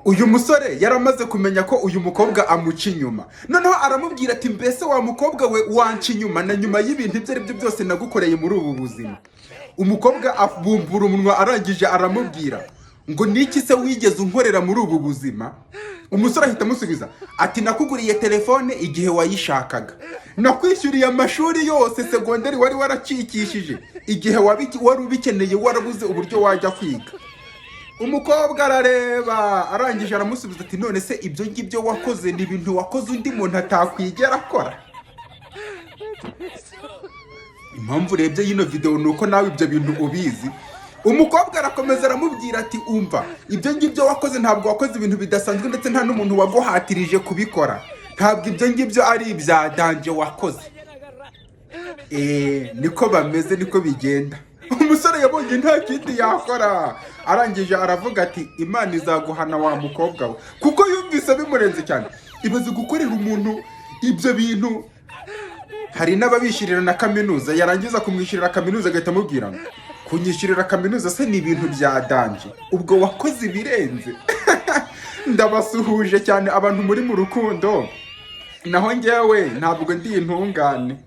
Uyu musore yaramaze kumenya ko uyu mukobwa amuca inyuma. Noneho aramubwira ati: "Mbese wa mukobwa we, wanca inyuma na nyuma y'ibintu ibyo ari byo byose nagukoreye muri ubu buzima?" Umukobwa abumbura umunwa, arangije aramubwira ngo: "Niki se wigeze unkorera muri ubu buzima?" Umusore ahita amusubiza ati: "Nakuguriye telefone igihe wayishakaga, nakwishyuriye amashuri yose segonderi wari waracikishije igihe wari ubikeneye, warabuze uburyo wajya kwiga." Umukobwa arareba, arangije aramusubiza ati: "None se ibyo ngibyo wakoze ni ibintu wakoze undi muntu atakwigera akora?" Impamvu urebye yino videwo ni uko nawe ibyo bintu ubizi. Umukobwa arakomeza aramubwira ati: "Umva, ibyo ngibyo wakoze, ntabwo wakoze ibintu bidasanzwe, ndetse nta n'umuntu waguhatirije kubikora. Ntabwo ibyo ngibyo ari ibya danger wakoze." Eee, niko bameze, niko bigenda. Umusore yabonye nta kindi yakora, arangije aravuga ati: "Imana izaguhana wa mukobwa we," kuko yumvise bimurenze cyane. Ibaze gukorera umuntu ibyo bintu. Hari n'ababishyurira na kaminuza, yarangiza kumwishyurira kaminuza agahita amubwira ngo: "Kunyishyurira kaminuza se ni ibintu bya danger? Ubwo wakoze ibirenze." Ndabasuhuje cyane abantu muri mu rukundo. Naho njyewe ntabwo ndi intungane.